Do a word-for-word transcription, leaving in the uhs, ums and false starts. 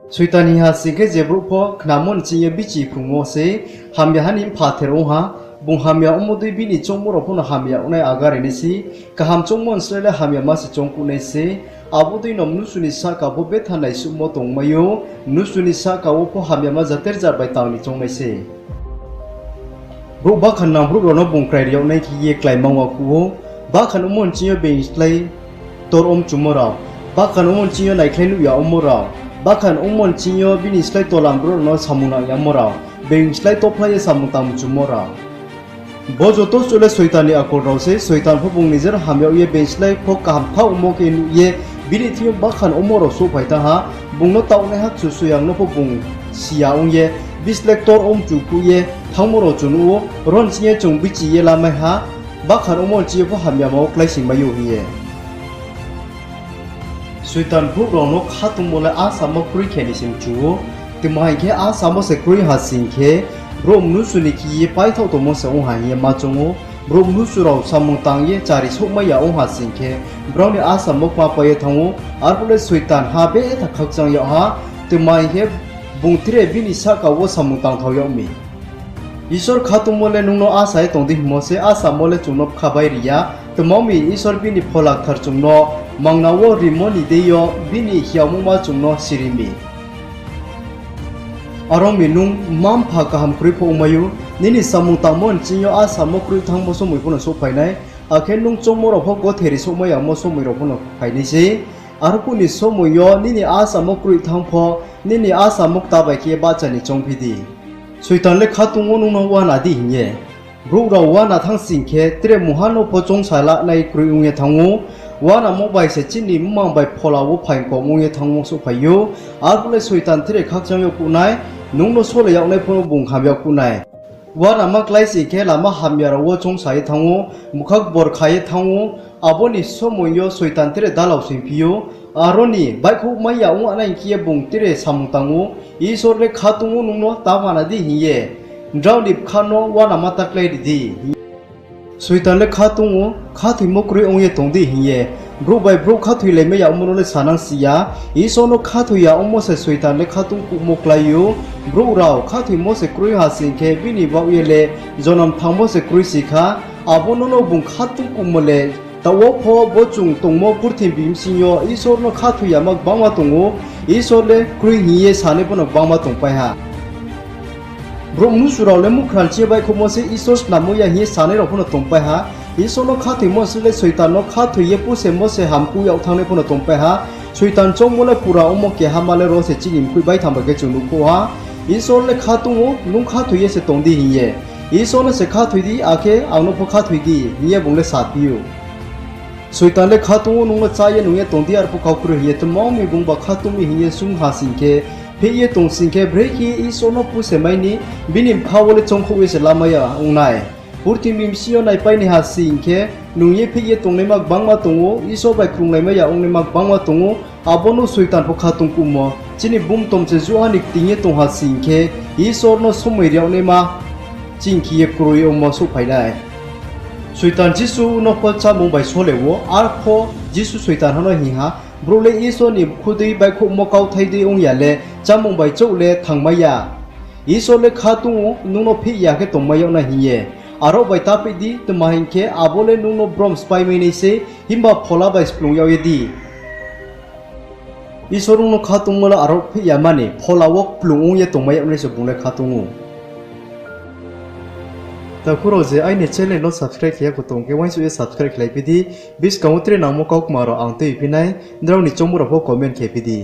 Soitan hing ha sing khe je brouh pho khnamo nching yo bichi phrungmo se, hamya ha ni mpha ther ong ha, bung hamya ongmo dei bini choungmo rao pho no hamya ong nai agar ri nai se, kaham choungmo ni slái le hamyama se choung kuh nai se, abo dei no mnusu ni sahka pho betha naisuhmo tongmai ou, mnusu ni sahka wo pho hamyama jater jat bai tang ni choung nai se. Brouh bakhan nang brouh rao no bung krai ri yag nai khe ye kláima wa kuh ou, bakhan ongmo nching yo being slái tor ong mchumo rao, bakhan ongmo nching yo naikhlai nuh ya ongmo rao, bakhan ongmo nching yo bini slái tolam brouh rao no samung nang yamo rao, being slái tophlai ye samung tang mchumo rao. Bo joto suh le Soitan ni akol rao se, Soitan pho bung nijer ham yag ye being slái pho kaham thaohmo khe nuh ye, bini thing yo bakhan ongmo rao souhphai thanng ha, bung no taohnaiha Kchusoyang no pho bung si ya ong ye, bislái ktor ong mchu kuh ye thanngmo rao chung nuh ou, ro nching ye chung bichi ye lamai ha, bakhan ongmo nching yo pho hamyama wo kláisoingmai ou hing ye. Soitan brouh rao no khatungmo le asamo kroi khe ni se mchu ou. Tma hing khe, asamo se kroi ha sing khe, brouh mnusu ni khe ye paithaoh tongmo se ong ha hing ye ma choung ou. Brouh mnusu rao samung tang ye chari souhmai ya ong ha sing khe, brao ni asamo kma pai ye thanng ou. Arphuh le Soitan ha betha khakchang yag ha, tma hing khe, bung tre bini sahka wo samung tangthao yag mi. Isor khatungmo le nung no asa ye tong di hingmo se, asamo le chung no bkha bai ri ya. Tma ong mi, Isor bini Phola Kthar chung no mangna wo rimo ni deing yo bini hiyaomungma chung no siri mi. Are ong mi, nung mma-mpha kaham kroi pho ongmai ou, nini samung tangmo nching yo asamo kroi thanngmo somoi pho no souhphai nai, akhe nung choungmo rao pho gotheri souhmai yamo somoi rao pho no phai nai sei. Arphuh ni somoi yo nini asamo kroi thanng pho, nini asamo kta bai khe ye bahcha ni choungphi di. Soitan le khatung ou nung no uana di hing ye. Brouh rao uana thanng sing khe, tre mungha no pho choungsa lanai kroi ong ye thanng ou. Uanamo bai se chini mmang bai phola wo phaing kom ong ye thanngmo souhphai ou. Arphuh le Soitan tre khakchang yag kuh nai, nung no sole yag nai pho no bung ham yag kuh nai. Uanama klái sing khe lama hamya rao wo choungsa ye thanng ou, bkha kbor kha ye thanng ou, abo ni somoi yo Soitan tre dalao soingphi ou. Aro ni baihkhouh mai ya ong nai hing khe ye bung tre samung tang ou, Isor le khatung ou nung no ta uana di hing ye, drao ni bkha no uanama ta kláiri di. Soitan le khatung ou, khathoimo kroi ong ye tong di hing ye, brouh bai brouh khathoilaimai ya ongmo no le sanang si ya. Isor no khathoi ya ongmo se Soitan le khatung kuhmo klái ou. Brouh rao khathoimo se kroi ha sing khe, bini baoh ye le jonom thangmo se kroi si kha. Abo no no bung khatung kuhmo le, taoh wo pho bo chung tongmo purthimbi bsing yo Isor no khathoi yama gbangma tong ou. Isor le kroi hing ye sanai pho no gbangma tongpai ha. Brouh mnusu rao le muhkhra nching ye baihkhouhmo se Isor snammo ya hing ye sanai rao pho no tongpai ha. Isor no khathoimo se le Soitan no khathoi ye pusemo se hamkuh yag thanngnai pho no tongpai ha. Soitan choungmo le pura ongmo kehama le ro se chini mkoih baithang bai khe chung nuhkhouh ha. Isor le khatung ou, nung khathoi ye se tong di hing ye. Isor no se khathoi di, akhe ang no pho khathoi di, hing ye bung le saphi ou. Soitan le khatung ou, nung no chá ye nung ye tong di, arphuh kau kroi hing ye, tma ong mi bungba khatung mi hing ye sung ha sing khe, pheh ye tong sing khe, brekhe ye Isor no pusemai ni, bini bkha wo le choungkhouh ye se lamai ya ong nai. Purthimbi bsing yo naipai ni ha sing khe, nung ye pheh ye tongnaima gbangma tong ou, Isor bai krunglaimai ya ongnaima gbangma tong ou, abo no Soitan pho khatung kuhmo, chini bumtom se juha ni kting ye tong ha sing khe, Isor no somoi ri yag naima ching khe ye kroi ongmo souhphai nai. Soitan Jisu no pho chámung bai sole wo, arpho Jisu Soitan ha no hing ha, brouh le Isor ni bkhu dei baihkhouhmo kauthai dei ong ya le, chámung bai chouh le thangmai ya. Isor le khatung ou, nung no pheh ya khe tongmai yag nai hing ye. Aro bai ta pheh di, tma hing khe, abo le nung no brom spáimai nai sei, himba phola bai splung yag ye di. Isor nung no khatungmo le aro pheh ya mani, phola wo kplung ong ye tongmai yag nai se bung le khatung ou. Takhu rao je aini channel no subscribe khe ya kho tong khe, uaingsouh ye subscribe khlai phi di, buskang wo tre nangmo kaukma rao ang tui phi nai, nrao ni choungmo rao pho comment khe phi di.